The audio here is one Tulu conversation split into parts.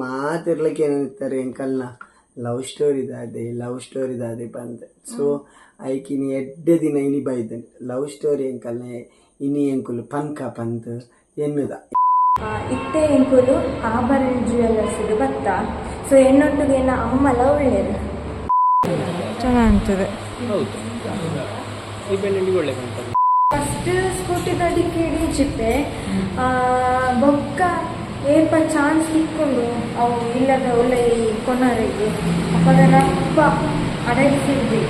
ಮಾತಿರ್ಲಕ್ಕೆ ಏನಿರ್ತಾರೆ ಎಂಕಲ್ನ ಲವ್ ಸ್ಟೋರಿ ದಾದೆ, ಲವ್ ಸ್ಟೋರಿ ದಾದೆ ಪಂದ್. ಸೊ ಐಕಿನಿ ಎಡ್ಡೆ ದಿನ ಇನಿ ಬೈದನ್ ಲವ್ ಸ್ಟೋರಿ ಎಂಕಲ್ನ ಇನಿ ಎಂಕುಲು ಪನ್ಕ ಪಂದ್ ಎನ್ನುದ. ಇತ್ತೆ ಎಂಕುಲು ಆಭರಣ ಜ್ಯುವೆಲ್ಲರ್ಸ್ ಬತ್ತ. ಸೊ ಎನ್ನೊಟ್ಟಿಗೆ ಎನ್ನ ಅಮ್ಮಲ ಒಳ್ಳೇದು ಚೆನ್ನಾಗ್ತದೆ. ಹೌದು, ಈ ಪೆಂಡೆಂಟಿಗೆ ಒಳ್ಳೆ ಕಾಣ್ತದೆ. ಫಸ್ಟ್ ಸ್ಕೂಟಿದ ಡಿಕ್ಕಿ ಜಿಪ್ಪೆ ಬೊಕ್ಕ ಏಪ ಚಾನ್ಸ್ ತಿಕ್ಕೊಂಡು ಅವು ಇಲ್ಲದ ಒಳ್ಳೆ ಕೊನರಿಗೆ ಅಪಗ ರಪ್ಪ ಅಡಗಿಸಿದ್ವಿ.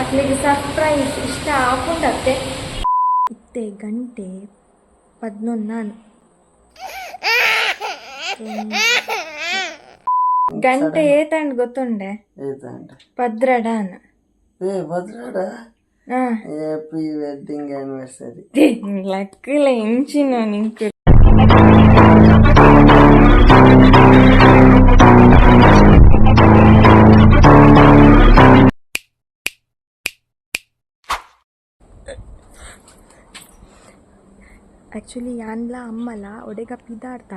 ಅಕ್ಲಿಗೆ ಸರ್ಪ್ರೈಸ್ ಇಷ್ಟ ಆಪುಂಡತ್ತೆ. ಇತ್ತೆ ಗಂಟೆ 11. ಗಂಟೆ ಏತಂಡ್ ಗೊತ್ತುಂಡೆ? ಏತಂಡ? ಪದ್ರಡಾನ. ಏ ಭದ್ರಾಡ. ಹಾ. Happy wedding anniversary. ಲಕ್ಕಲ ಇಂಚಿನ ನಿಂಕು. ಆ್ಯಕ್ಚುಲಿ ಯಾನ್ಲ ಅಮ್ಮಲ ಒಡೆಗ ಪಿದಾರ್ತ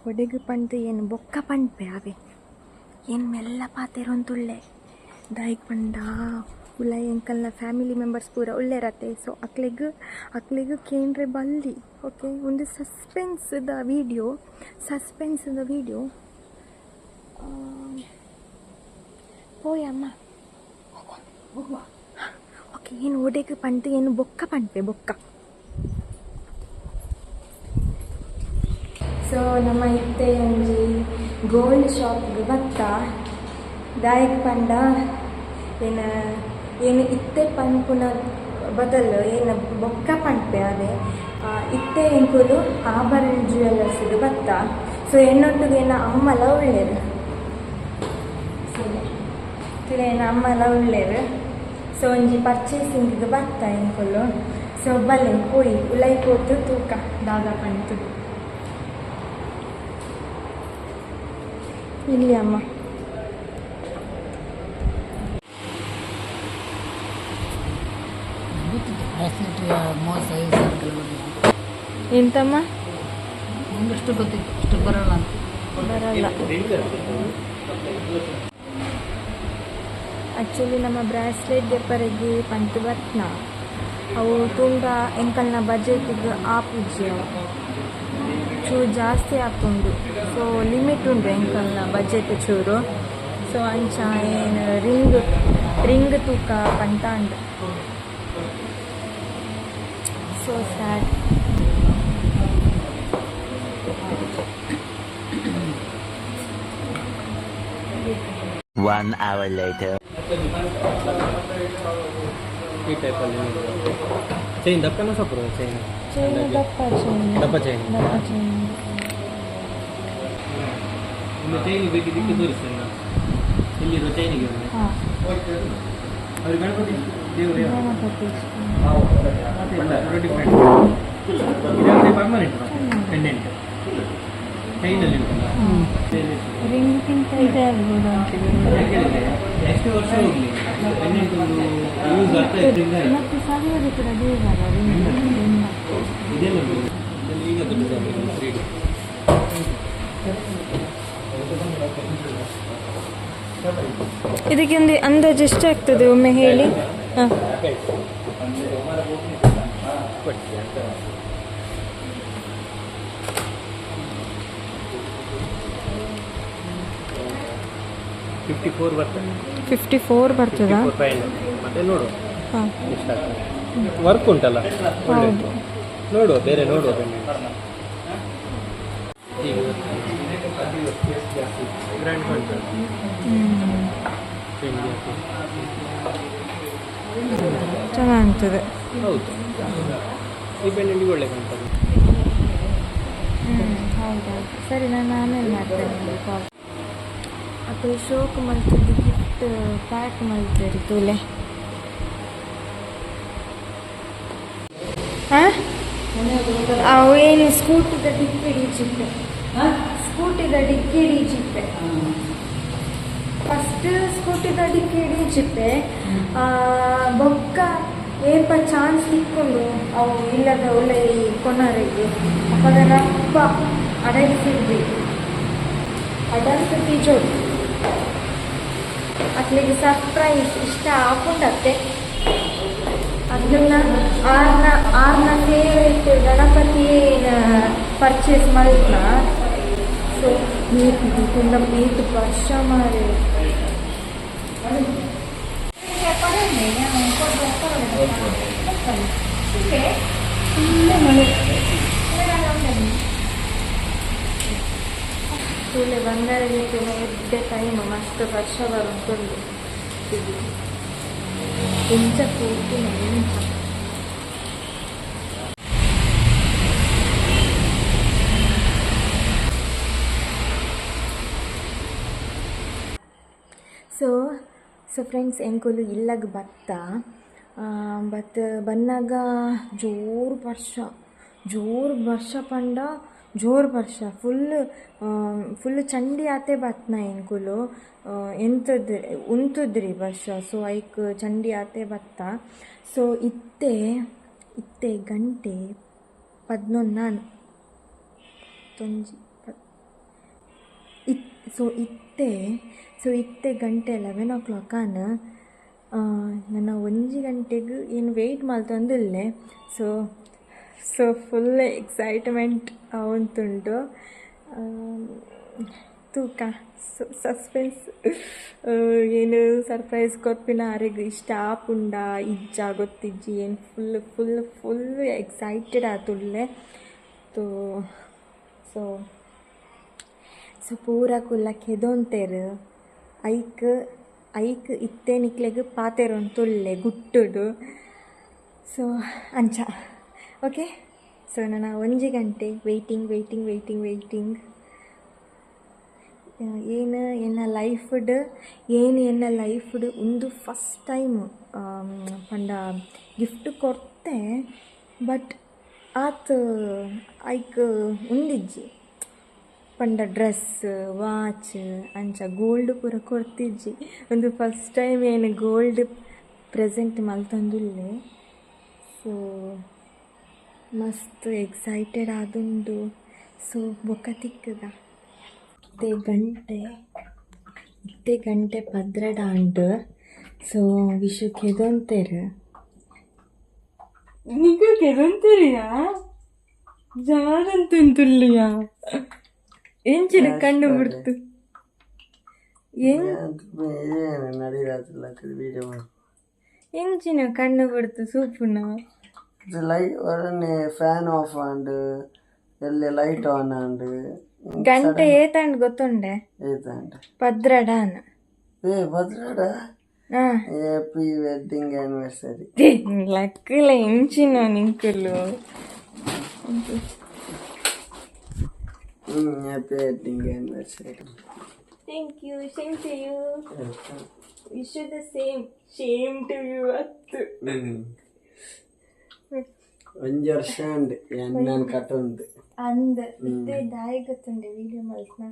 ಒಡೆಗ ಪಂಡ್ದು ಏನು ಬೊಕ್ಕ ಪಂಡ್ಪೆ ಅವೆ ಏನು ಮೆಲ್ಲ ಪಾತೆರೊಂದುಳ್ಳೆ. ದಾಯಿಗ್ ಪಂಡ ಉಲ್ಲ ಎಂಕಲ್ನ ಫ್ಯಾಮಿಲಿ ಮೆಂಬರ್ಸ್ ಪೂರ ಉಲ್ಲೆರತ್ತೆ. ಸೊ ಅಕ್ಲೆಗ್ ಅಕ್ಲೆಗ್ ಕೇಂಡ್ರೆ ಬಲ್ಲಿ. ಓಕೆ, ಒಂದು ಸಸ್ಪೆನ್ಸ್ದ ವೀಡಿಯೋ, ಸಸ್ಪೆನ್ಸ್ದ ವೀಡಿಯೋ. ಪೋಯಮ್ಮ. ಓಕೆ, ಏನು ಒಡೆಗ್ ಪಂಡ್ದು ಏನು ಬೊಕ್ಕ ಪಂಡ್ಪೆ ಬೊಕ್ಕ. ಸೊ ನಮ್ಮ ಇತ್ತೆ ಒಂಜಿ ಗೋಲ್ಡ್ ಶಾಪ್ಗೆ ಬತ್ತ. ದಾಯಕ್ ಪಂಡ ಏನ ಏನು ಇತ್ತೆ ಪನ್ಪುನ ಬದಲು ಏನ ಬೊಕ್ಕ ಪನ್ಪೆ ಅದೇ. ಇತ್ತೆ ಎಂಕುಲು ಆಭರಣ ಜ್ಯುವೆಲ್ಲರ್ಸ್ಗೆ ಬತ್ತ. ಸೊ ಎನ್ನೊಟ್ಟಿಗೆ ಎನ್ನ ಅಮ್ಮಲ ಒಳ್ಳೇದು ಏನ ಅಮ್ಮಲ ಒಳ್ಳೇದು. ಸೊ ಒಂಜಿ ಪರ್ಚೇಸಿಂಗ್ ಬತ್ತ ಎಂಕುಲು. ಸೊ ಬಲ್ಲೆ ಪೋಯಿ ಉಲೈ ಪೋತು ತೂಕ ದಾದ ಪಂತು. ಇಲ್ಲಿ ಅಮ್ಮ. ಗೊತ್ತಿತ್ತು ಬ್ರಾಸ್ಲೆಟ್ 35,000 ಕೆಲವರಿಗೆ. ಎಂತಮ್ಮ? ನಂಗೆ ಅಷ್ಟು ಗೊತ್ತಿತ್ತು, ಅಷ್ಟು ಬರಲ್ಲ ಅಂತ. ಬರಲ್ಲ. ಆ್ಯಕ್ಚುಲಿ ನಮ್ಮ ಬ್ರಾಸ್ಲೆಟ್ ದೆಪ್ಪರೆಗೆ ಪಂತು ಬತ್ನ ಅವು ತುಂಬ ಎಂಕಲ್ನ ಬಜೆಟಿಗೆ ಆಪುಜಿ. ಅವು ಚೂರು ಜಾಸ್ತಿ ಆಪುಂಡು. ಸೊ ಲಿಮಿಟ್ ಉಂಡು ಎಂಕಲ್ನ ಬಜೆಟ್ ಚೂರು. ಸೊ ಅಂಚ ಏನು ರಿಂಗ್ ರಿಂಗ್ ತೂಕ ಪಂತಾಂಡ್. So sad. One hour later. ಈ ಟೈಪಲ್ಲಿ ಚೈನ್ ದಪ್ಪನ ಸಪುರ ಚೈನ್. ಚೈನ್ ದಪ್ಪ ಚೈನ್. ದಪ್ಪ ಚೈನ್. ದಪ್ಪ ಚೈನ್. ಒಂದು ಚೈನ್ ಬೇಕಿದ್ದಕ್ಕೆ ತೋರಿಸ್ತೇನೆ ನಾನು ಇಲ್ಲಿರುವ ಚೈನಿಗೆ ಒಮ್ಮೆ. ಹಾಂ. ಅವ್ರಿಗೆ ಗಣಪತಿ ದೇವರು ಯಾರು? ಗಣಪತಿ. ಮತ್ತೆ ಡಿಫ್ರೆಂಟ್ ಇದಾದರೆ ಪರ್ಮನೆಂಟ್ ಪೆಂಡೆಂಟ್ ಚೈನಲ್ಲಿ ಉಂಟಲ್ಲ. ರಿಂಗ್ಗಿಂತ ಇದೇ ಆಗ್ಬೋದು ಅಂತಿದೆ. ಯಾಕೆ ಹೇಳಿದ್ರೆ ಎಷ್ಟು ವರ್ಷ ಹೋಗಲಿ ಪೆಂಡೆಂಟ್ ಒಂದು ಯೂಸ್ ಆಗ್ತಾ ಇದ್ರಿಂದ ಆಯ್ತು. ಮತ್ತೆ ಸವಿಯೋದು ಕೂಡ ಬೇಗ ಅಲ್ಲ ರಿಂಗ್ ರಿಂಗ್. ಇದೆಲ್ಲ ಉಂಟು. ಇದೆಲ್ಲ ಈಗ ಡಿಸೈನ್ 3D. ಇದಕ್ಕೆ ಒಂದು ಅಂದಾಜು ಎಷ್ಟು ಆಗ್ತದೆ ಒಮ್ಮೆ ಹೇಳಿ. ಹಾಂ. ಕೊಟ್ಟಿ ಅಂತ. 54 ಬರ್ತದೆ. 54 ಬರ್ತದಾ? 54,500. ಮತ್ತೆ ನೋಡುವ ಹಾಂ. ಎಷ್ಟಾಗ್ತದೆ. ವರ್ಕ್ ಉಂಟಲ್ಲ ಒಳ್ಳೆ. ಹೌದು. ನೋಡುವ, ಬೇರೆ ನೋಡುವ ಪೆಂಡೆಂಟ್. ಈಗ ಗ್ರ್ಯಾಂಡ್ ಕಾಣ್ತದೆ. ಚೈನ್ ಜಾಸ್ತಿ. ಚೆನ್ನಾಗ್ತದೆ. ಹೌದು, ಈ ಪೆಂಡೆಂಟಿಗೆ ಒಳ್ಳೆ ಕಾಣ್ತದೆ. ಹ್ಞೂ, ಹೌದೌದು. ಸರಿ, ನಾನು ಆಮೇಲೆ ಮಾಡ್ತೇನೆ ನಿಮಗೆ ಕಾಲ್. ಅಪ್ಪೆ ಶೋಕ್ ಮಲ್ತದ್ದು ಗಿಫ್ಟ್ ಪ್ಯಾಕ್ ಮಲ್ತೇರಿ ತೂಲೆ. ಹಾಂ, ಅವು ಏನು ಸ್ಕೂಟಿದ ಡಿಕ್ಕಿ ಡಿಚಿಪ್ಪೆ, ಸ್ಕೂಟಿದ ಡಿಕ್ಕಿ ಡಿಚಿಪ್ಪೆ. ಫಸ್ಟ್ ಸ್ಕೂಟಿದ ಡಿಕ್ಕಿ ಡಿಚಿಪ್ಪೆ ಬೊಕ್ಕ ಏಪ ಚಾನ್ಸ್ ತಿಕ್ಕೊಂಡು ಅವು ಇಲ್ಲದ ಒಳ್ಳೆ ಕೊನರಿಗೆ ಅಪಗ ರಪ್ಪ ಅಡಗಿಸಿದ್ವಿ. ಅಡಂಕ್ ಪಿಜೋಡು ಅಕ್ಲೆಗ್ ಸರ್ಪ್ರೈಸ್ ಇಷ್ಟ ಆಪುಂಡತ್ತೆ. ಅಕ್ಲೆನ ಆರ್ನ ಆರ್ನ ಫೇವರೇಟ್ ಗಣಪತಿನ ಪರ್ಚೇಸ್ ಮಲ್ತ್ನ. ಸೊ ನೀರು ತೂಂಡ ಮೀಟ್ ವರ್ಷ ಮಾರೆ. ಫುಲ್ ಮಳೆ. ತೂಲೆ, ಬಂಗಾರ ರೀತಿಯ ಎಡ್ಡೆ ಟೈಮ್. ಮಸ್ತ್ ವರ್ಷ ಬರುಂಟುಂಡು. ಎಂಚ ಪೂರ್ತಿನ ಎಂಚ. ಸೊ ಸೊ ಫ್ರೆಂಡ್ಸ್, ಎಂಕುಲು ಇಲ್ಲಗ್ ಬತ್ತ ಬತ್ ಬನ್ನಗ ಜೋರು ವರ್ಷ, ಜೋರು ವರ್ಷ ಪಂಡ ಜೋರು ವರ್ಷ. ಫುಲ್ ಫುಲ್ ಚಂಡಿ ಆತೆ ಬತ್ನ ಎಂಕುಲು. ಎಂತದ್ ಉಂತುದ್ರಿ ವರ್ಷ. ಸೊ ಐಕ್ ಚಂಡಿ ಆತೆ ಬತ್ತ. ಸೊ ಇತ್ತೆ ಇತ್ತೆ ಗಂಟೆ 11 ತೊಂಜಿ ಇತ್. ಸೊ ಇತ್ತೆ ಗಂಟೆ 11 ಓ ಕ್ಲಾಕ್ ಆನ್. ನನ್ನ 1 ಗಂಟೆಗೆ ಏನು ವೆಯ್ಟ್ ಮಲ್ತೊಂದುಲ್ಲೆ. ಸೊ ಸೊ ಫುಲ್ ಎಕ್ಸೈಟ್ಮೆಂಟ್ ಆವೊಂತುಂಡು. ತೂಕ, ಸಸ್ಪೆನ್ಸ್. ಏನು ಸರ್ಪ್ರೈಸ್ ಕೊರ್ಪಿನ, ಆರೆಗ್ ಇಷ್ಟ ಆಪುಂಡ ಇಜ್ಜ ಗೊತ್ತಿಜ್ಜಿ. ಏನು ಫುಲ್ ಫುಲ್ ಫುಲ್ ಎಕ್ಸೈಟೆಡ್ ಆತುಲ್ಲೆ. ತೋ ಸೊ ಸೊ ಪೂರ ಕುಲ್ಲ ಕೆದೊಂತೆರ್. ಐಕ್ ಐಕ್ ಇತ್ತೆ ನಿಕ್ಲೆಗ್ ಪಾತೆರೊಂತುಲ್ಲೆ ಗುಟ್ಟುಡು. ಸೊ ಅಂಚ. ಓಕೆ, ಸೊ ನನ್ನ 1 ಗಂಟೆ ವೆಯ್ಟಿಂಗ್, ವೆಯ್ಟಿಂಗ್, ವೆಯ್ಟಿಂಗ್, ವೆಯ್ಟಿಂಗ್. ಏನು ಎನ್ನ ಲೈಫ್ಡ್ ಏನು ಎನ್ನ ಲೈಫ್ಡ್ ಉಂದು ಫಸ್ಟ್ ಟೈಮ್. ಪಂಡ ಗಿಫ್ಟ್ ಕೊರ್ತೆ, ಬಟ್ ಆತ್ ಐಕ್ ಉಂದಿಜ್ಜಿ. ಪಂಡ ಡ್ರೆಸ್, ವಾಚ್, ಅಂಚ ಗೋಲ್ಡ್ ಪೂರ ಕೊರ್ತಿಜ್ಜಿ. ಉಂದು ಫಸ್ಟ್ ಟೈಮ್ ಏನು ಗೋಲ್ಡ್ ಪ್ರೆಸೆಂಟ್ ಮಲ್ತೊಂದುಲ್ಲೆ. ಸೊ ಮಸ್ತ್ ಎಕ್ಸೈಟೆಡ್ ಆದುಂಡು. ಸೊ ಬೊಕ್ಕ ತಿಕ್ಕುಗ. ಇತ್ತೆ ಗಂಟೆ ಇತ್ತೆ ಗಂಟೆ 12 ಆಂಡ್. ಸೊ ವಿಶು ಕೆದೊಂತೆರ್. ನಿಂಗೆ ಕೆದೊಂತೆರಿಯಾ? ಜಾರಂತುಂತುಲ್ಲಿಯಾ? ಎಂಚಿನ ಕಣ್ಣು ಬಿಡ್ತು ಏನ್? ನಡಿರಾತ್ರಿ ವೀಡಿಯೋ. ಎಂಚಿನ ಕಣ್ಣು ಬಿಡ್ತು ಸೂಪುನ? ಲೈಟ್ ಒರನೆ ಫ್ಯಾನ್ ಆಫ್ ಆಂಡ್, ಎಲ್ಲೆ ಲೈಟ್ ಆನ್ ಆಂಡ್. ಗಂಟೆ ಏತಂಡ್ ಗೊತ್ತುಂಡೆ? ಏತಂಡ್? 12 ಆನ್. ಏ, 12? Happy wedding anniversary. ಲಕ್ಕಲ, ಎಂಚಿನ ನಿಂಕುಲು? Happy wedding anniversary. Thank you. Same to you. Wish you the same. Shame to you ಅತ್ತು. ಒಂಜಿ ವರ್ಷ ಅಂಡ್ ಎಣ್ಣನ್ ಕಟೊಂದು. ಅಂದ್, ಇತ್ತೆ ದಾಯಿ ಗೊತ್ತುಂಡೆ ವಿಡಿಯೋ ಮಲ್ತ್ನ?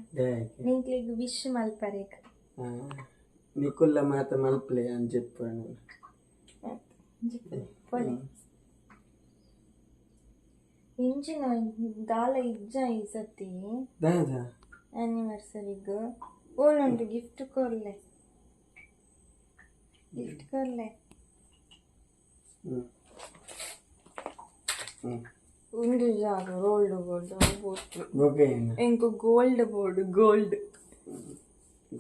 ನಿಂಕ್ಲೆಗ್ ವಿಶ್ ಮಲ್ಪರೆಗ್. ನಿಕುಲ್ಲ ಮಾತ ಮಲ್ಪ್ಲೆ ಅಂಜಿಪ್ಪ. ಪೊಲೆ. ಇಂಚಿನ ದಾಲ ಇಜ್ಜ ಈ ಸತಿ. ದಾದ? ಆನಿವರ್ಸರಿಗ್ ಓಲುಂಡು? Gift ಕೊರ್ಲೆ, gift ಕೊರ್ಲೆ. ಹ್ಮ್ ಹ್ಮ್ ಉಂದು ಜಾಗ ರೋಲ್ಡ್ ಗೋಲ್ಡ್ ಬೋರ್ಡ್. ಬೊಕ್ಕ ಏನು? ಎಂಕು gold board, gold.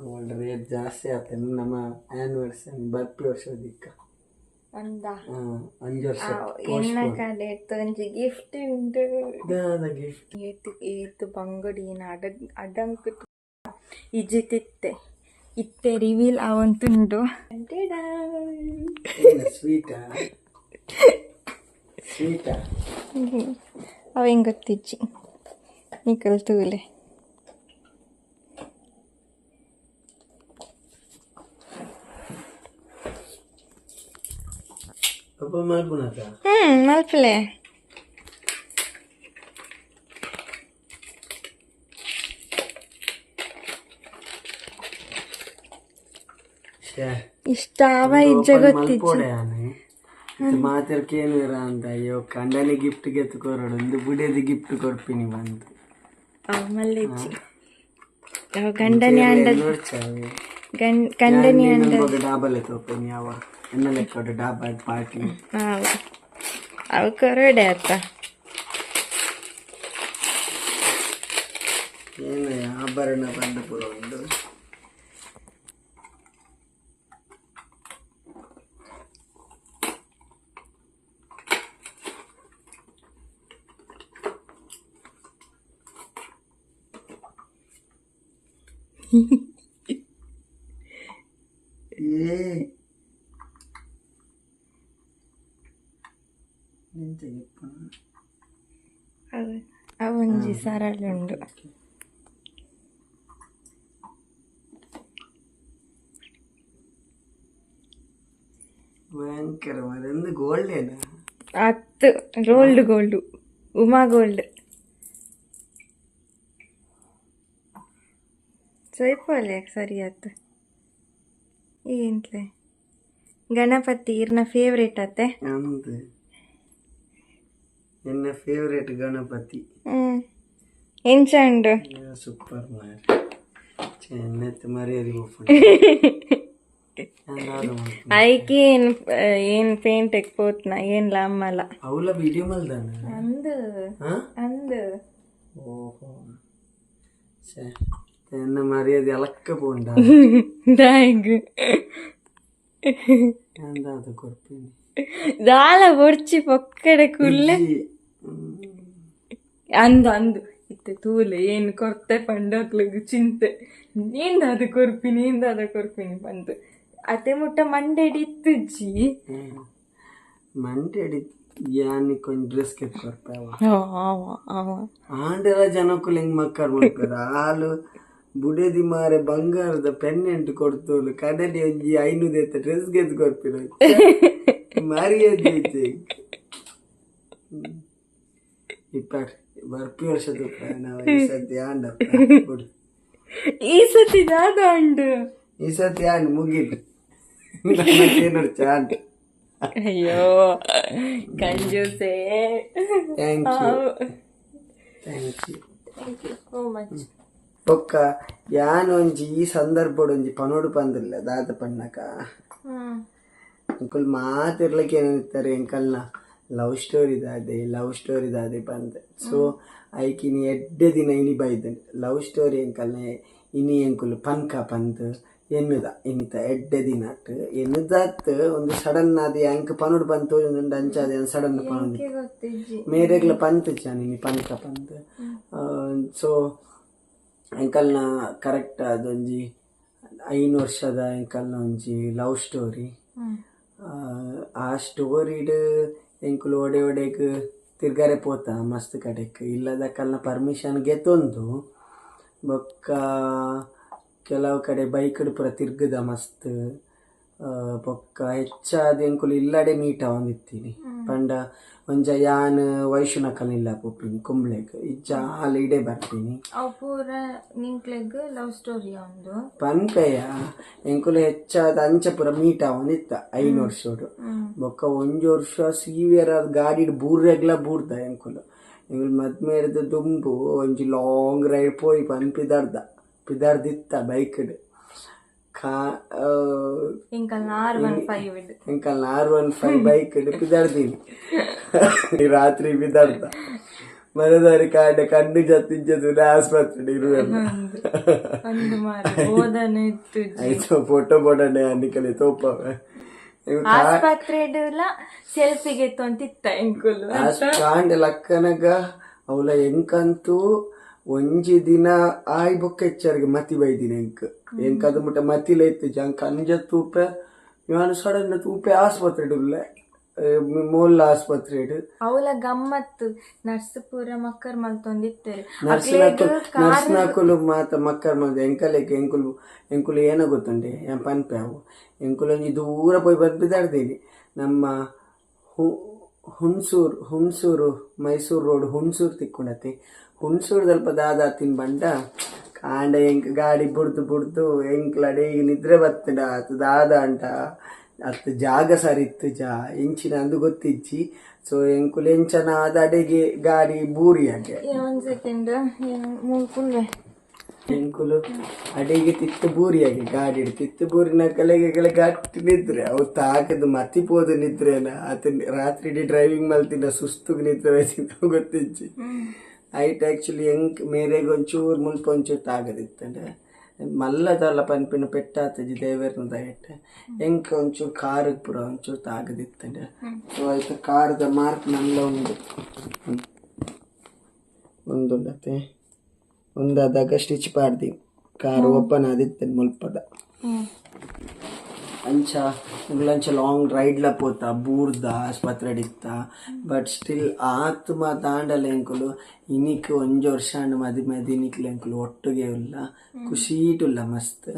Gold rate ಜಾಸ್ತಿ ಆತ. ನಮ್ಮ ಆನಿವರ್ಸರಿ ಬರ್ಪಿ ವರ್ಷದಿಕ್ಕ. ಅಂದ? ಒಂಜಿ ವರ್ಷ. ಎನ್ನ ಕಡೆ ಒಂಜಿ ಗಿಫ್ಟ್ ಉಂಟು. ದಾದ ಗಿಫ್ಟ್? ಏತ್ ಏತ್ ಬಂಗಡಿ ಏನ್ ಅಡ ಅಡಂಕ್ ಇಜ್ಜಿತಿತ್ತೆ. ಇತ್ತೆ ರಿವೀಲ್ ಆವಂತುಂಡು. ಸ್ವೀಟಾ, ಸ್ವೀಟಾ? ಅವೇಂ ಗೊತ್ತಿಜ್ಜಿ, ನಿಕಲ್ ತೂಲೆ. ಓಪನ್ ಮಲ್ಪುನತ? ಮಲ್ಪಲೆ. ಶ್ಯಾ. ಇಷ್ಟ ಆವ ಇಜ್ಜ ಗೊತ್ತಿಜ್ಜಿ. ಮಲ್ಪೋಡೆ ಮಾತೆರ್ ಕೇನುವೆರ ಅಂತ, ಅಯ್ಯೋ ಕಂಡನಿ ಗಿಫ್ಟ್ ಗೆತ್ತು ಕೊರಡು ಒಂದು ಬುಡಿಯದ ಗಿಫ್ಟ್ ಕೊರ್ಪಿನಿ ಬಂತು. ಅವು ಮಲ್ಲೆಜ್ಜಿ. ಗಂಡನೆ ಅಂಡ ಗಂಡನೆ ಅಂಡ ಡಾಬಲೆ ತೋಪೇನಿ ಯಾವ ಎನ್ನ ಲೆಕ್ಕಡು ಡಾಬಾ ಪಾರ್ಟಿ. ಅವು ಕೊರಡೆ ಆತ. ಏನು ಆಭರಣ ಬಂದ ಪೂರ ಉಂಡು. ಏ ಎಂತ ಯಪ್ಪ? ಅವು ಅವೊಂಜಿ ಸರಳ ಉಂಡು. ಭಯಂಕರ ಮರಂದು ಗೋಲ್ಡೇನಾ? ಅತ್ತು, rolled gold, Uma gold. ಸೈಪೋಲೆ ಸರಿ ಆತು. ಎಂತ್ಲೆ ಗಣಪತಿ ಇರ್ನ ಫೇವ್ರೇಟ್ ಆತೆ. ಅಂದು ಎನ್ನ ಫೇವ್ರೇಟ್ ಗಣಪತಿ. ಹ್ಮ್, ಎಂಚ ಉಂಡು? ಸೂಪರ್ ಮಾರ್, ಚೆನ್ನತ್ ಮರ್ಯಾದೆ. ಐಕೆ ಏನ್ ಏನ್ ಪೇಂಟ್ ಪೋತ್ನ ಏನ್ಲ ಅಮ್ಮಲ. ಅವಲ ವಿಡಿಯೋ ಮಲ್ದಾನ. ಅಂದು. ಹಾ. ಅಂದು. ಓಹೋ, ಛೇ, ಎನ್ನ ಮರ್ಯಾದೆ ಅಲಕ್ಕ ಪೋಂಡ. ದಾಯಗ್? ಅಂದಾದ ಕೊರ್ಪಿನಿ. ದಾಲ ಬೊರ್ಚಿ, ಪೊಕ್ಕಡೆ ಕುಲ್ಲೆ. ಅಂದು ಅಂದು ಇತ್ತೆ ತೂಲೆ, ಏನು ಕೊರ್ತೆ ಪಂಡಕ್ಲಗ್ ಚಿಂತೆ. ನೀಂದಾದ ಕೊರ್ಪಿನಿ, ನೀಂದಾದ ಕೊರ್ಪಿನಿ ಪಂದು ಅತೆ ಮುಟ್ಟ ಮಂಡೆಡ್ ಇತ್ತುಜ್ಜಿ. ಮಂಟೆಡಿ ಯಾನಿ ಕೊಂಚ ಡ್ರೆಸ್ ಕೆತ್ ಕೊರ್ಪೆ ಅವ. ಅವ ಅವ. ಆಂಡೆಲ ಜನಕ್ಕುಲು ಹೆಂಗ್ ಮಕ್ಕರ್ ಮಾಡ್ತಾರೆ. ಹಾಲು ಬುಡೆದಿ ಮಾರೆ ಬಂಗಾರದ ಪೆನ್ನೆಂಟು ಕೊಡ್ತೋಲು, ಕಡಲಿ ಒಂಜಿ 500 ಎತ್ತ ಡ್ರೆಸ್ ಗೆದ್ದು ಕೊರ್ಪಿನ, ಮರ್ಯಾದೆ ಐತೆ. ಇಪ್ಪಾರ್ ಬರ್ಪಿ ವರ್ಷದ ನಾವು ಈ ಸತಿ ಆಂಡ ಬಿಡು. ಈ ಸತಿ ದಾದ ಉಂಡು? ಈ ಸತಿ ಆಂಡ್ ಮುಗಿಲು ಏನೋಡ್ಚ ಆಂಡ್. ಅಯ್ಯೋ ಕಂಜೂಸೇ. Thank you, thank you. Thank you so much. ಬೊಕ್ಕ ಯಾನ್ ಒಂಜಿ ಈ ಸಂದರ್ಭಡ್ ಒಂಜಿ ಪನೋಡು ಪಂದಿಲ್ಲ ದಾದ ಪಣ್ಣಕ, ಅಂಕುಲ್ ಮಾತಿರ್ಲಿಕ್ಕೆ ಏನಿರ್ತಾರೆ, ಎಂಕಲ್ನ ಲವ್ ಸ್ಟೋರಿ ದಾದೆ, ಲವ್ ಸ್ಟೋರಿ ದಾದೆ ಪಂದ್. ಸೊ ಐಕಿನಿ ಎಡ್ಡೆ ದಿನ ಇನಿ ಬೈದನ್ ಲವ್ ಸ್ಟೋರಿ ಎಂಕಲ್ನ ಇನಿ ಎಂಕುಲು ಪನ್ಕ ಪಂದ್ ಎನ್ನುದ ಇನಿತ ಎಡ್ಡೆ ದಿನಟ್ ಎನ್ನುದಾತ್ ಒಂದು ಸಡನ್ ಆದ್ ಅಂಕ್ ಪನೋಡು ಪಂದ್ ತೋಜೊಂದುಂಡು. ಅಂಚಾದ ಸಡನ್ ಪನೊಂದು. ಗೊತ್ತಿಜ್ಜಿ. ಮೇರೆಗ್ಲ ಪಂತ್ ಇನಿ ಪನ್ಕ ಪಂದ್. ಸೊ ಎಂಕಲ್ನ ಕರೆಕ್ಟ್ ಅದೊಂಜಿ 5 ವರ್ಷದ ಎಂಕಲ್ನ ಒಂಜಿ ಲವ್ ಸ್ಟೋರಿ. ಆ ಸ್ಟೋರಿಡ್ ಎಂಕುಲು ಒಡೆ ಒಡೆಗ್ ತಿರ್ಗಾರೆ ಪೋತ ಮಸ್ತ್ ಕಡೆಕ್ ಇಲ್ಲದ ಕಲ್ನ ಪರ್ಮಿಷನ್ ಗೆತೊಂದು. ಬೊಕ್ಕ ಕೆಲವು ಕಡೆ ಬೈಕ್ಡ್ ಪೂರ ತಿರ್ಗದ ಮಸ್ತ್. ಬೊಕ್ಕ ಹೆಚ್ಚಾದ್ ಎಂಕುಲು ಇಲ್ಲಡೆ ಮೀಟ್ ಆವೊಂದಿತ್ತೀನಿ ಪಂಡ ಒಂಜ ಯಾನ್ ವೈಶುನಕಲ್ನ ಇಲ್ಲ ಪೋಪಿನಿ ಕುಂಬ್ಳೆಗ್, ಇಜ್ಜ ಆಲ್ ಇಡೆ ಬರ್ಪಿನಿ. ಅವು ಪೂರ ನಿಂಕ್ಲೆಗ್ ಲವ್ ಸ್ಟೋರಿ ಒಂದು. ಪನ್ಪೆಯ, ಎಂಕುಲು ಹೆಚ್ಚಾದ ಅಂಚ ಪೂರ ಮೀಟ್ ಆವೊಂದಿತ್ತ 5 ವರ್ಷೋಡು. ಬೊಕ್ಕ ಒಂಜಿ ವರ್ಷ ಸೀವಿಯರ್ ಆದ್ ಗಾಡಿಡ್ ಬೂರ್ರೆಗ್ಲ ಬೂರ್ದ ಎಂಕುಲು. ಎಂಕುಲು ಮದ್ಮೆರ್ದ್ ದುಂಬು ಒಂಜಿ ಲಾಂಗ್ ರೈಡ್ ಪೋಯಿ ಪನ್ ಪಿದಾರ್ದ ಪಿದಾರ್ದಿತ್ತ ಬೈಕ್ಡ್ ಕಾ ಎಂಕಲ್ನ R15 ಇದು. ಎಂಕಲ್ನ R15 bike ಪಿದಾರ್ದೀನಿ. ರಾತ್ರಿ ಪಿದಾರ್ದ ಮನದಾರಿ ಕಾಂಡೆ ಕಣ್ಣು ಜತ್ತಿಜ್ಜದು ಆಸ್ಪತ್ರೆ ಇರುವೆ. ಒಂದು ಮಾರ ಬೋಧನೆ ಇತ್ತು. ಆಯ್ತು, ಫೋಟೋ ಬೋಡನೆ ಅನ್ನಿಕಲೆ ತೋಪವೆ. ಆಸ್ಪತ್ರೆಡುಲ ಸೆಲ್ಫಿಗೆ ತೊಂತಿತ್ತ ಎಂಕುಲು. ಕಾಂಡೆ ಲಕ್ಕನಗ ಅವಲ ಎಂಕಂತೂ ಒಂಜಿ ದಿನ ಆಯ್ ಬೊಕ್ಕ ಹೆಚ್ಚರಿಗೆ ಮತಿ ಬೈದಿನ ಎಂಕ್. ಎಂಕ್ ಅದು ಮುಟ್ಟ ಮತಿಲ ಇತ್ತು ಅಂಕ ಅಂಜ ತೂಪೆ ಯಾನು ಸಡನ್ ತೂಪೆ ಆಸ್ಪತ್ರೆ ಉಲ್ಲೆ, ಮೋಲ್ಲ ಆಸ್ಪತ್ರೆಡ್. ಅವಲ ಗಮ್ಮತ್ತು, ನರ್ಸ್ ಪೂರ ಮಕ್ಕರ್ ಮಲ್ತೊಂದಿತ್ತೆರ್. ನರ್ಸ್ನಕುಲು ಮಾತ ಮಕ್ಕರ್ ಮಲ್ದ ಎಂಕಲೆಗ್. ಎಂಕುಲು ಎಂಕುಲು ಏನ ಗೊತ್ತುಂಡೆ ಏನ್ ಪನ್ಪೆ ಅವು, ಎಂಕುಲು ಒಂಜಿ ದೂರ ಪೋಯ್ ಬರ್ಪಿದಾರ್ದೀನಿ. ನಮ್ಮ ಹುಣಸೂರು ಹುಣಸೂರು ಮೈಸೂರು ರೋಡ್ ಹುಣಸೂರು ತಿಕ್ಕೊಂಡತಿ. ಹುಣಸೂರು ದಲ್ಪ ದಾದ ತಿನ್ ಬಂಡ ಕಾಂಡ ಎಂಕ್ ಗಾಡಿ ಬುಡ್ದು ಬುಡ್ದು ಎಂಕ್ಲಡೆ ಈಗ ನಿದ್ರೆ ಬತ್ತಂಡ ಆತು ದಾದ ಅಂಟ ಅತ್ ಜಾಗ ಸರಿ ಇತ್ತು ಜಾ ಎಂಚಿನ ಅಂದು ಗೊತ್ತಿಜ್ಜಿ. ಸೊ ಎಂಕುಲು ಎಂಚನ ಆದ ಅಡೆಗೆ ಗಾಡಿ ಬೂರಿ ಹಾಗೆ. ಒಂದ್ ಸೆಕೆಂಡ್, ಮೂರು ಕುಲ್ವೆ. ಎಂಕುಲು ಅಡಿಗೆ ತಿತ್ತು ಬೂರಿಯಾಗಿ ಗಾಡಿ ತಿತ್ತು ಬೂರಿನ ಕಲೆಗೆ ಕಲೆ ಗಟ್ಟಿ ನಿದ್ರೆ ಅವು ತಾಕದ ಮತಿ ಪೋದು ನಿದ್ರೆನ ಆತ. ರಾತ್ರಿ ಇಡೀ ಡ್ರೈವಿಂಗ್ ಮಲ್ತಿನ ಸುಸ್ತುಗ್ ನಿದ್ರೆ ಗೊತ್ತಿಜ್ಜಿ. ಐಟ್ ಆಕ್ಚುಲಿ ಎಂಕ್ ಮೇರೆಗ್ ಒಂಚೂರು ಮುಲ್ಪ ಒಂಚೂರು ತಾಗದಿತ್ತಂಡ ಮಲ್ಲದಲ್ಲ ಪನ್ಪಿನ ಪೆಟ್ಟಾತಜಿ ದೇವೆರ್ನ ದಯಟ್. ಎಂಕ್ ಒಂಚೂರು ಕಾರಿಗೆ ಪೂರ ಒಂಚೂರು ತಾಗದಿತ್ತಂಡ. ಸೊ ಐತ ಕಾರ್ದ ಮಾರ್ಕ್ ನಲ್ಲ ಉಂಡು. ಒಂದುಂಡತೆ ಒಂದಾದಾಗ ಸ್ಟಿಚ್ ಪಾಡ್ದಿ ಕಾರ್ ಓಪನ್ ಆದಿತ್ತು ಮುಲ್ಪದ. ಅಂಚ ಅಂಚ ಲಾಂಗ್ ರೈಡ್ಲ ಪೋತ ಬೂರ್ದ ಆಸ್ಪತ್ರೆ ಇತ್ತ. ಬಟ್ ಸ್ಟಿಲ್ ಆತ್ಮ ತಾಂಡಲ ಎಂಕುಲು ಇನಿಕ್ ಒಂಜಿ ವರ್ಷ ಆಂಡ್ ಮದಿಮೆ. ಇನಿಕ್ಲ ಎಂಕುಲು ಒಟ್ಟುಗೆ ಉಲ್ಲ, ಖುಷೀಟುಲ್ಲ ಮಸ್ತ್.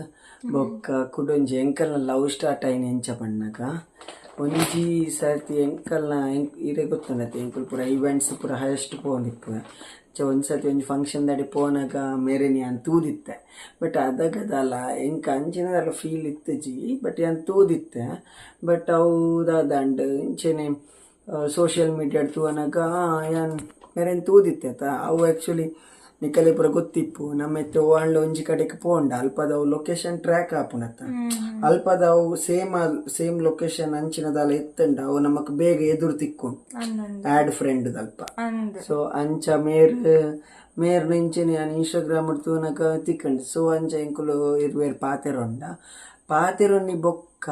ಬೊಕ್ಕ ಕುಡೊಂಜಿ ಎಂಕಲ್ನ ಲವ್ ಸ್ಟಾರ್ಟ್ ಆಯಿನ ಎಂಚ ಪಣ್ಣಗ, ಒಂಜಿ ಸರ್ತಿ ಎಂಕಲ್ನ ಇರೆ ಗೊತ್ತುಂಡತೆ, ಎಂಕುಲು ಪೂರ ಇವೆಂಟ್ಸ್ ಪೂರ ಹೈಯೆಸ್ಟ್ ಪೋವೊಂದಿಪ್ಪುವೆ. ಅಂಚ ಒಂಜಿ ಸರ್ತಿ ಒಂಜಿ ಫಂಕ್ಷನ್ ದಾಡಿ ಪೋನಗ ಮೇರೆನ್ ಯಾನ್ ತೂದಿತ್ತೆ. ಬಟ್ ಅದಗದಲ್ಲ ಎಂಕ್ ಅಂಚಿನದಲ್ಲ ಫೀಲ್ ಇತ್ತುಜಿ. ಬಟ್ ಯಾನ್ ತೂದಿತ್ತೆ. ಬಟ್ ಅವು ದಾದಾಂಡ್ ಇಂಚೆನೆ ಸೋಷಿಯಲ್ ಮೀಡಿಯಾಡ್ ತೂವನಗ ಯಾನ್ ಮೇರೆನ್ ತೂದಿತ್ತೆ ಅತ. ಅವು ಆಕ್ಚುಲಿ ನಿಕಲೆ ಪೂರ ಗೊತ್ತಿಪ್ಪು, ನಮ್ಮ ಇತ್ತೆ ಓಂಡ ಒಂಜಿ ಕಡೆಕ್ ಪೋಂಡ ಅಲ್ಪದ ಅವು ಲೊಕೇಶನ್ ಟ್ರ್ಯಾಕ್ ಆಪುನತ್ತ. ಅಲ್ಪದ ಅವು ಸೇಮ್ ಸೇಮ್ ಲೊಕೇಶನ್ ಅಂಚಿನದಾಲ ಇತ್ತಂಡ ಅವು ನಮಕ್ ಬೇಗ ಎದುರು ತಿಕ್ಕೊಂಡು ಆಡ್ ಫ್ರೆಂಡ್ ಅಲ್ಪ. ಸೊ ಅಂಚ ಮೇರ್ ಮೇರ್ ಇಂಚೆನೆ ಯಾನ್ ಇನ್ಸ್ಟಾಗ್ರಾಮ್ ತೂನಗ ತಿಕ್ಕಂಡು. ಸೊ ಅಂಚ ಎಂಕುಲು ಇರ್ವೇರ್ ಪಾತೆರೊಂಡ. ಪಾತೆರೊನ್ನಿ ಬೊಕ್ಕ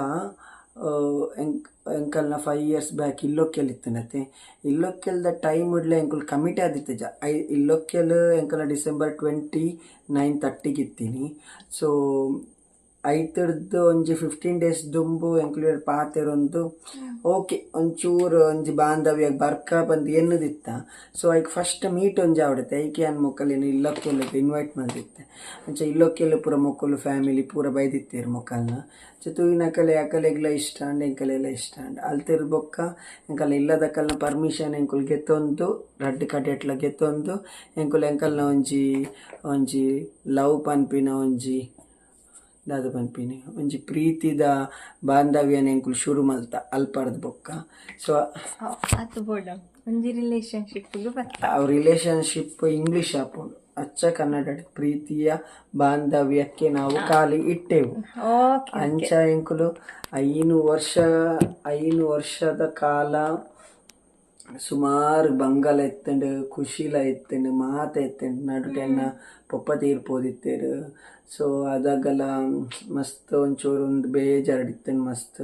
ಎಂಕಲ್ನ 5 ಇಯರ್ಸ್ ಬ್ಯಾಕ್ ಇಲ್ಲೊಕ್ಕೆಲ್ ಇತ್ತನತೆ. ಇಲ್ಲೊಕ್ಕೆಲ್ದ ಟೈಮ್ ಇಡ್ಲೆ ಎಂಕುಲು ಕಮಿಟ್ ಆದಿತ್ತಜ. I ಇಲ್ಲೊಕ್ಕೆಲ್ ಎಂಕಲ್ನ ಡಿಸೆಂಬರ್ 29 ತರ್ಟಿಗೆ ಇತ್ತೀನಿ. ಸೊ ಐತರ್ದು ಒಂಜಿ 15 ಡೇಸ್ ದುಂಬು ಎಂಕುಲು ಪಾತೆರೊಂದು, ಓಕೆ ಒಂಚೂರು ಒಂಜಿ ಬಾಂಧವ್ಯ ಬರ್ಕ ಬಂದು ಎನ್ನುದಿತ್ತ. ಸೊ ಐಕ್ ಫಸ್ಟ್ ಮೀಟ್ ಒಂಜಿ ಆವಡತೆ. ಐಕೆ ಯಾನ್ ಮೊಕ್ಕಲಿನ ಇಲ್ಲೊಕ್ಕೆಲ್ ಇನ್ವೈಟ್ ಮಲ್ದಿತ್ತೆ. ಅಂಚ ಇಲ್ಲೊಕ್ಕೆಲ್ ಪೂರ ಮೊಕ್ಕಲು ಫ್ಯಾಮಿಲಿ ಪೂರ ಬೈದಿತ್ತೇರು ಮೊಕ್ಕಲ್ನ. ಅಂಚ ತೂಯಿನಕಲೆ ಅಕಲೆಗ್ಲ ಇಷ್ಟ ಅಂಡ್ ಎಂಕಲೆಲ್ಲ ಇಷ್ಟ ಅಂಡ್. ಅಲ್ತಿರ್ ಬೊಕ್ಕ ಎಂಕಲ್ನ ಇಲ್ಲದಕಲ್ನ ಪರ್ಮಿಷನ್ ಎಂಕುಲು ಗೆತ್ತೊಂದು, ರಡ್ಡ್ ಕಡೆಟ್ಲ ಗೆತ್ತೊಂದು, ಎಂಕುಲು ಎಂಕಲ್ನ ಒಂಜಿ ಒಂಜಿ ಲವ್ ಪನ್ಪಿನ ಒಂಜಿ ದಾದ ಪನ್ಪಿನಿ ಒಂಜಿ ಪ್ರೀತಿದ ಬಾಂಧವ್ಯನ ಎಂಕುಲು ಶುರು ಮಲ್ತ ಅಲ್ಪರ್ದ್ ಬೊಕ್ಕ. ಸೊ ಆತು ಬೋಡ, ಒಂಜಿ ರಿಲೇಶನ್ಶಿಪ್ ಬತ್ತ. ಆ ರಿಲೇಶನ್ಶಿಪ್ ಇಂಗ್ಲಿಷ್ ಆಪುಂಡು. ಅಚ್ಚ ಕನ್ನಡ ಪ್ರೀತಿಯ ಬಾಂಧವ್ಯಕ್ಕೆ ನಾವು ಕಾಲಿ ಇಟ್ಟೆವು. ಅಂಚ ಎಂಕುಲು 5 ವರ್ಷ, 5 ವರ್ಷದ ಕಾಲ ಸುಮಾರು ಬಂಗಲ ಇತ್ತಂಡು, ಖುಷಿಲ ಇತ್ತಂಡು, ಮಾತ ಇತ್ತಂಡು. ನಡುಟೆ ಎನ್ನ ಪೊಪ್ಪ ತೀರ್ಪೋದಿತ್ತೇರು. ಸೊ ಅದಾಗಲ ಮಸ್ತ್ ಒಂಚೂರು ಒಂದು ಬೇಜಾರು ಮಸ್ತ್.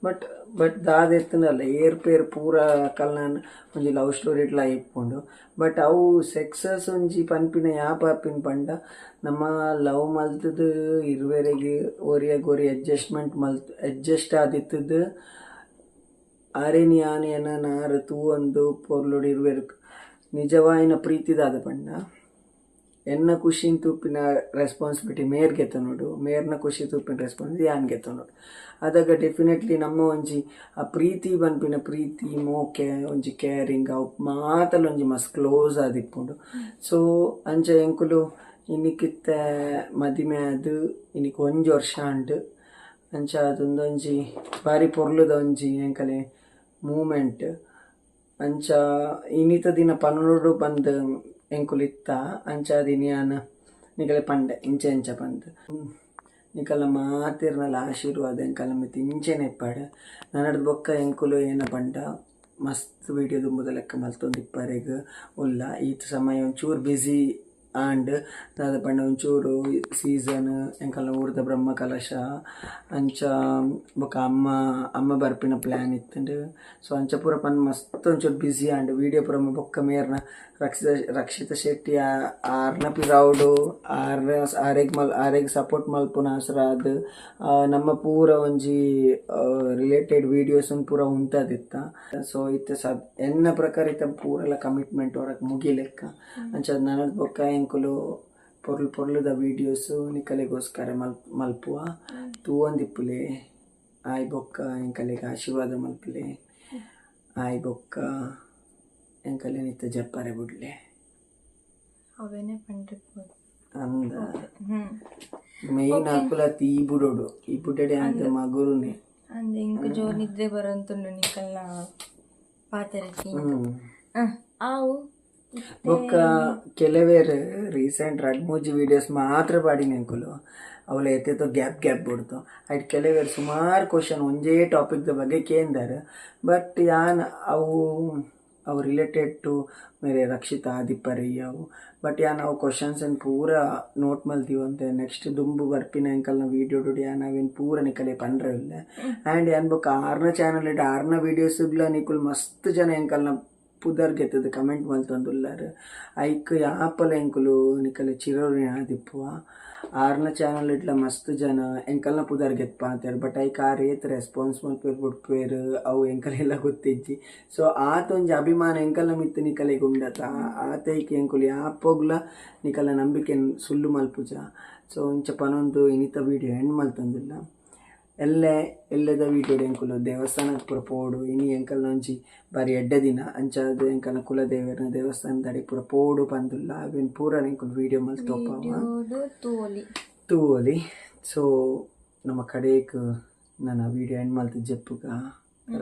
ಬಟ್ ಬಟ್ ದಾದ ಇತ್ತಂಡಲ್ಲ ಏರ್ಪೇರ್ ಪೂರ ಕಲ್ನ ಒಂಜಿ ಲವ್ ಸ್ಟೋರಿ ಇಟ್ಲ ಇಪ್ಪುಂಡು. ಬಟ್ ಅವು ಸಕ್ಸಸ್ ಒಂಜಿ ಪನ್ಪಿನ ಯಾಪ ಆಪಿನ ಪಂಡ, ನಮ್ಮ ಲವ್ ಮಲ್ತದು ಇರುವೆರೆಗ್ ಒರಿಯಗ್ ಒರಿ ಅಡ್ಜಸ್ಟ್ಮೆಂಟ್ ಮಲ್ತ್ ಅಡ್ಜಸ್ಟ್ ಆದಿತ್ತದು. ಆರೇನಿ ಆನೆಯನ ನಾರು ತೂವೊಂದು ಪೊರ್ಲುಡು ಇರುವೆರ್ ನಿಜವಾಯಿನ ಪ್ರೀತಿದಾದ ಪಂಡ, ಎನ್ನ ಖುಷಿನ್ ತೂಪಿನ ರೆಸ್ಪಾನ್ಸಿಬಿಲಿಟಿ ಮೇರ್ ಗೆತೊನೊಡು, ಮೇರ್ನ ಖುಷಿ ತೂಪಿನ ರೆಸ್ಪಾನ್ಸಿಬಿಲಿಟಿ ಯಾನ್ ಗೆತೊನೊಡು. ಅದಗ ಡೆಫಿನೆಟ್ಲಿ ನಮ್ಮ ಒಂಜಿ ಆ ಪ್ರೀತಿ ಪನ್ಪಿನ ಪ್ರೀತಿ, ಮೋಕೆ, ಒಂಜಿ ಕೇರಿಂಗ್ ಅವು ಮಾತಲ ಒಂಜಿ ಮಸ್ತ್ ಕ್ಲೋಸ್ ಆದಿಪ್ಪುಂಡು. ಸೊ ಅಂಚ ಎಂಕುಲು ಇನಿಕಿತ್ತೆ ಮದಿಮೆ ಆದ್ ಇನಿಕ್ ಒಂಜಿ ವರ್ಷ ಆಂಡ್. ಅಂಚ ಅದೊಂದೊಂಜಿ ಬಾರಿ ಪೊರ್ಲುದ ಒಂಜಿ ಎಂಕಲೆ ಮೂಮೆಂಟ್. ಅಂಚ ಇನಿತ ದಿನ ಪನೊಡು ಪಂದ್ ಎಂಕುಲು ಇತ್ತ. ಅಂಚಾದ್ ಇನಿ ಯಾನ್ ನಿಕಲೆ ಪಂಡೆ ಇಂಚ ಇಂಚ ಪಂದ್. ನಿಕಲ್ನ ಮಾತೆರ್ನಲ ಆಶೀರ್ವಾದ ಎಂಕಲ್ನ ಮಿತ್ತ್ ಇಂಚೆನೆ ಇಪ್ಪಡ್. ನನಡ್ದ್ ಬೊಕ್ಕ ಎಂಕುಲು ಏನ ಪಂಡ ಮಸ್ತ್ ವೀಡಿಯೋ ದುಂಬುದ ಲೆಕ್ಕ ಮಲ್ತೊಂದು ಇಪ್ಪರೆಗ್ ಉಲ್ಲ. ಈತ್ ಸಮಯ ಒಂಚೂರು ಬ್ಯುಸಿ ಆಂಡ್. ದಾದ ಪಂಡ ಒಂಚೂರು ಸೀಸನ್, ಎಂಕಲ್ನ ಊರ್ದ ಬ್ರಹ್ಮ ಕಲಶ, ಅಂಚ ಬೊಕ್ಕ ಅಮ್ಮ ಅಮ್ಮ ಬರ್ಪಿನ ಪ್ಲ್ಯಾನ್ ಇತ್ತುಂಡು. ಸೊ ಅಂಚ ಪೂರ ಪಂದ್ ಮಸ್ತ್ ಒಂಚೂರು ಬ್ಯುಸಿ ಆಂಡ್. ವೀಡಿಯೋ ಪೂರ ಬೊಕ್ಕ ಮೇರ್ನ ರಕ್ಷಿತ ರಕ್ಷಿತ ಶೆಟ್ಟಿ ಆರ್ನ ಪಿರವುಡು ಆರ್ನ ಆರೆಗ್ ಮಲ್ ಆರೆಗ್ ಸಪೋರ್ಟ್ ಮಲ್ಪುನ ಆಸರಾದ್ ನಮ್ಮ ಪೂರ ಒಂಜಿ ರಿಲೇಟೆಡ್ ವೀಡಿಯೋಸ್ ಪೂರ ಉಂತಾದಿತ್ತ. ಸೊ ಇತ್ತೆ ಸ ಎನ್ನ ಪ್ರಕಾರ ಇತ್ತೆ ಪೂರೆಲ ಕಮಿಟ್ಮೆಂಟ್ ಹೊರಕ್ ಮುಗಿಲೆಕ್ಕ. ಅಂಚ ನನಡ್ ಬೊಕ್ಕ ಎಂಕುಲು ಪೊರ್ಲು ಪೊರ್ಲುದ ವೀಡಿಯೋಸ್ ನಿಕಲೆಗೋಸ್ಕರ ಮಲ್ಪುವ. ತೂವೊಂದಿಪ್ಪುಲೆ. ಆಯ್ ಬೊಕ್ಕ ಎಂಕಲೆಗ್ ಆಶೀರ್ವಾದ ಮಲ್ಪುಲೆ. ಆಯ್ ಬೊಕ್ಕ ಎಂಕಲೆನ್ ಇತ್ತೆ ಜಪ್ಪರೆ ಬುಡ್ಲೆ. ಅವೇನೆ ಪಂಡ್ರೆ. ಅಂದ ಮೇನ್ ಅಕುಲ ಈ ಬುಡೋಡು ಈ ಬುಡಡೆ ಅಂತ ಮಗುರುನೆ. ಅಂದ್, ಎಂಕ್ ಜೋರ್ ನಿದ್ರೆ ಬರಂತುಂಡು ನಿಕಲ್ನ ಪಾತೆರಕ್ಕೆ. ಆವು. ಬೊಕ್ಕ ಕೆಲವೇರು ರೀಸೆಂಟ್ ರಡ್ಡ್ ಮೂಜಿ ವೀಡಿಯೋಸ್ ಮಾತ್ರ ಪಾಡಿನ ಎಂಕುಲು ಅವಳ ಎತ್ತೆತ್ತೋ ಗ್ಯಾಪ್ ಗ್ಯಾಪ್ ಬಿಡ್ತು ಐಟ್ ಕೆಲವೇರು ಸುಮಾರು ಕ್ವಶನ್ ಒಂಜೇ ಟಾಪಿಕ್ದ ಬಗ್ಗೆ ಕೇಂದಾರ ಬಟ್ ಯಾನ್ ಅವು ಅವು ರಿಲೇಟೆಡ್ ಟು ಮೇರೆ ರಕ್ಷಿತಾ ಆದಿಪ್ಪರಿ ಅವು ಬಟ್ ಯಾನ್ ಅವು ಕ್ವಶನ್ಸ್ ಪೂರ ನೋಟ್ ಮಲ್ತೀವಂತೆ ನೆಕ್ಸ್ಟ್ ದುಂಬು ಬರ್ಪಿನ ಎಂಕಲ್ನ ವೀಡಿಯೋ ಡುಡಿ ಯಾನ್ ಅವೇನು ಪೂರ ನಿಕಲೆ ಪಂಡ್ರೆ ಇಲ್ಲ ಆ್ಯಂಡ್ ಯಾನ್ ಬೊಕ್ಕ ಆರ್ನ ಚಾನಲ್ ಇಟ್ಟು ಆರ್ನ ವೀಡಿಯೋಸ್ಗ್ಲ ನಿಕುಲ್ ಮಸ್ತ್ ಜನ ಎಂಕಲ್ನ ಪುದರ್ ಗೆತ್ತದ ಕಮೆಂಟ್ ಮಲ್ತೊಂದುಲ್ಲಾರ್ ಐಕ್ ಯಾಪಲ ಎಂಕುಲು ನಿಕಲೆ ಚಿರೋರಿಣ ದಿಪ್ಪುವ ಆರ್ನ ಚಾನಲ್ ಇಟ್ಲ ಮಸ್ತ್ ಜನ ಎಂಕಲ್ನ ಪುದರ್ ಗೆತ್ಪ ಅಂತಾರೆ ಬಟ್ ಐಕ್ ಆ ರೇತ್ ರೆಸ್ಪಾನ್ಸ್ ಮಲ್ಪೇರ್ ಬುಡ್ಪೇರ್ ಅವು ಎಂಕಲೆಲ್ಲ ಗೊತ್ತಿಜ್ಜಿ ಸೊ ಆತೊಂಜಿ ಅಭಿಮಾನ ಎಂಕಲ್ನ ಮಿತ್ತು ನಿಕಲೆಗ್ ಉಂಡತ ಆತೈಕ್ ಎಂಕುಲು ಯಾಪೋಗ್ಲ ನಿಕಲ ನಂಬಿಕೆ ಸುಳ್ಳು ಮಲ್ಪುಜ ಸೊ ಇಂಚ ಪನೊಂದು ಇನಿತ ವೀಡಿಯೋ ಎಂಡ್ ಮಲ್ತೊಂದುಲ್ಲ ಎಲ್ಲೆ ಎಲ್ಲೆದ ವೀಡಿಯೋ ಎಂಕುಲು ದೇವಸ್ಥಾನಕ್ಕೆ ಪೂರ ಪೋಡು ಇನಿ ಎಂಕಲ್ನ ಒಂಜಿ ಬಾರಿ ಎಡ್ಡೆ ದಿನ ಅಂಚಾದ್ ಎಂಕಲ್ನ ಕುಲದೇವೆರ್ನ ದೇವಸ್ಥಾನದ ಪೂರ ಪೋಡು ಪಂದುಲ್ಲ ಅವೆನ್ ಪೂರ ಎಂಕುಲು ವೀಡಿಯೋ ಮಲ್ತೊಪ್ಪ ತೋಲಿ ತೂವೊಲಿ ಸೊ ನಮ್ಮ ಕಡೆಕ್ ನನ್ನ ವೀಡಿಯೋ ಎಂಡ್ ಮಲ್ತು ಜೆಪ್ಪುಗ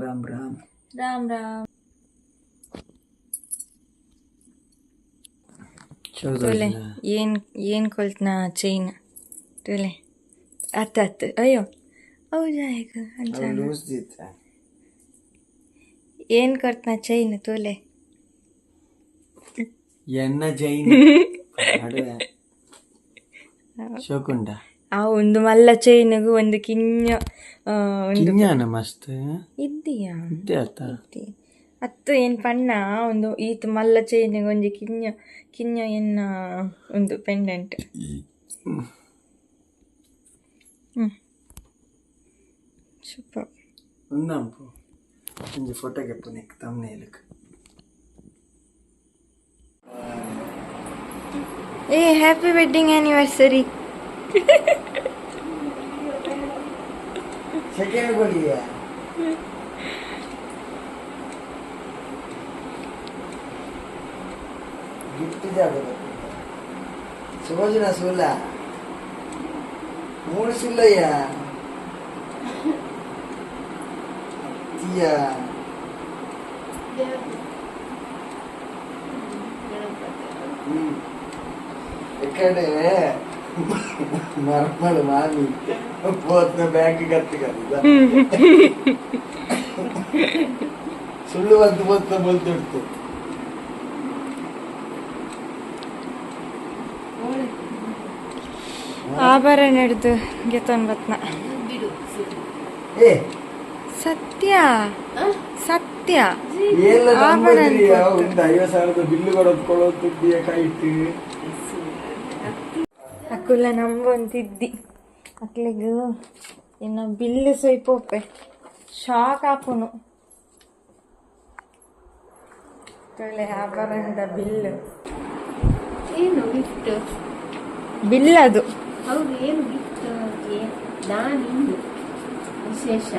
ರಾಮ್ ರಾಮ್ ರಾಮ್ ರಾಮ್. ತೋಲೆ ಏನು ಏನು ಕೊಲ್ತ್ನ ಚೈನ್ ತೋಲೆ ಅತ್ತ ಅತ್ತ ಅಯ್ಯೋ ಹೌದಾ ಅಂಚ ಲೂಸ್ ದಿತ್ತ ಏನು ಕೊಡ್ತನ ಚೈನ್ ತೋಲೆ ಎನ್ನ ಜೈನ್ ಶೋಕುಂಡ ಆ ಒಂದು ಮಲ್ಲ ಚೈನ್ಗೂ ಒಂದು ಕಿಂಜ ಒಂದು ಕಿಂಜಾನ ಮಸ್ತ್ ಇದ್ದೀಯಾ ಇದ್ದೆ ಆತ ಅತ್ತು ಏನು ಪಣ್ಣ ಒಂದು ಈತ್ ಮಲ್ಲ ಚೈನ್ಗೆ ಒಂಜಿ ಕಿಂಜ ಕಿಂಜ ಎನ್ನ ಒಂದು ಪೆಂಡೆಂಟ್. ಹ್ಞೂ ಸೂಪರ್. ಒಂದಂಪು ಒಂಜಿ ಫೋಟೋ ಕೆಪ್ಪು ನೆಕ್ ತಮ್ಮನೇಲಕ್. ಏ ಹ್ಯಾಪಿ ವೆಡ್ಡಿಂಗ್ ಆ್ಯನಿವರ್ಸರಿ. ಸೆಕೆಂಡ್ ಕೊಡಿಯ ಗಿಫ್ಟ್ ಜಾಗ ಸುಭೋಜನ ಸುಲ್ಲ ಮೂರು ಸುಲ್ಲಯ್ಯ ಅತ್ತಿಯ ఎక్కడే మర్మలు మామి పోతున్న బ్యాంక్ కత్తి కదా ಸುಳ್ಳು ಬಂತು పోతున్న బొల్తుడుతు ಆಭರಣ ಹಿಡ್ದು ಗೆತೊನ್ ಬತ್ನ ಏ ಸತ್ಯ ಸತ್ಯ ಎಲ್ಲ ಆಭರಣ ಒಂದು 50,000 ಬಿಲ್ಲು ಕೊಡೋದು ಕೊಡೋದು ದುಡ್ಡಿಯ ಕೈಟ್ ಅಕುಲ ನಂಬೊಂತಿದ್ದಿ ಅಕ್ಲೆಗ್ ಇನ್ನ ಬಿಲ್ಲು ಸೊಯ್ಪೋಪೆ ಶಾಕ್ ಆಪುನು ತೊಳೆ ಆಭರಣದ ಬಿಲ್. ಏನು ಗಿಫ್ಟ್? ಬಿಲ್ ಅದು. ಹೌದು, ಏನು ಗಿಫ್ಟ್? ನಾನಿಂದು ವಿಶೇಷ.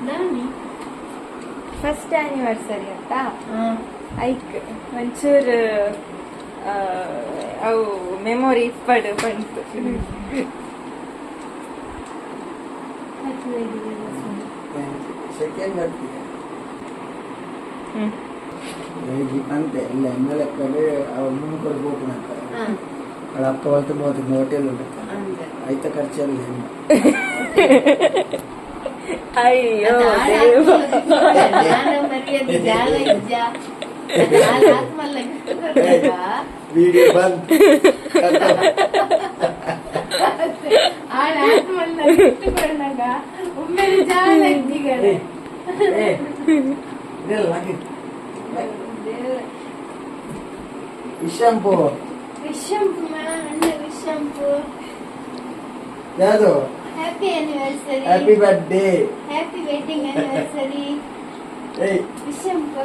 ನಾನಿ ಫಸ್ಟ್ ಆನಿವರ್ಸರಿ ಅಂತ ಐಕ್ ಒಂಚೂರು ಅವು ಮೆಮೊರಿ ಇಪ್ಪಡು ಬಂತು. ಸೆಕೆಂಡ್ ಬರ್ತೀಯ ಅಂತೆ ಇಲ್ಲ ಎಮ್ ಎಲ್ ಕಡೆ ಅವ್ರ ಮುಂದೆ ಕೊಡ್ಬೇಕು ಅಂತ ಅವಳ ಅಪ್ಪ ಹೊಲ್ತು ಬೋದು ಹೋಟೆಲ್ ಉಂಟು ಐತ ಖರ್ಚಲ್ಲ. ಅಯ್ಯೋ ವಿಡಿಯೋ ಬಂದ್ ವಿಶಂಪು ಯಾವುದು? Happy anniversary. Happy birthday. Happy wedding anniversary. ಏಯ್ ವಿಶಂಪು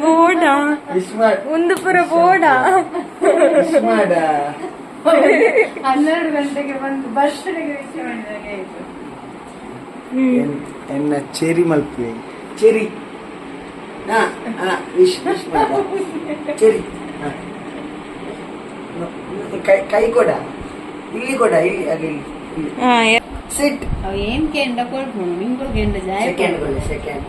ಬೋಡ ವಿಶ್ ಮಾಡ್ ಒಂದು ಪುರ ಬೋಡ ವಿಶ್ ಮಾಡ. 12 ಗಂಟೆಗೆ ಬಂದು ಬರ್ತ್ಡೇಗೆ ವಿಶ್ ಮಾಡಿದಾಗೆ ಆಯ್ತು. ಎನ್ನ ಚೆರಿ ಮಲ್ಪುವೆ ಚೆರಿ ಹಾ ಹಾ ವಿಶ್ ವಿಶ್ ಮಾಡ ಚೆರಿ. ಕೈ ಕೈ ಕೊಡ, ಇಲ್ಲಿ ಕೊಡ, ಇಲ್ಲಿ, ಅಲ್ಲಿ, ಇಲ್ಲಿ. ಸಿಟ್. ಅವ್ ಏನ್ ಕೆಂಡ ಕೊಡ್ಬೋದು, ನಿಂಗಳು ಕೆಂಡ ಜಾಯ. ಸೆಕೆಂಡ್ ಕೊಡಿ, ಸೆಕೆಂಡ್.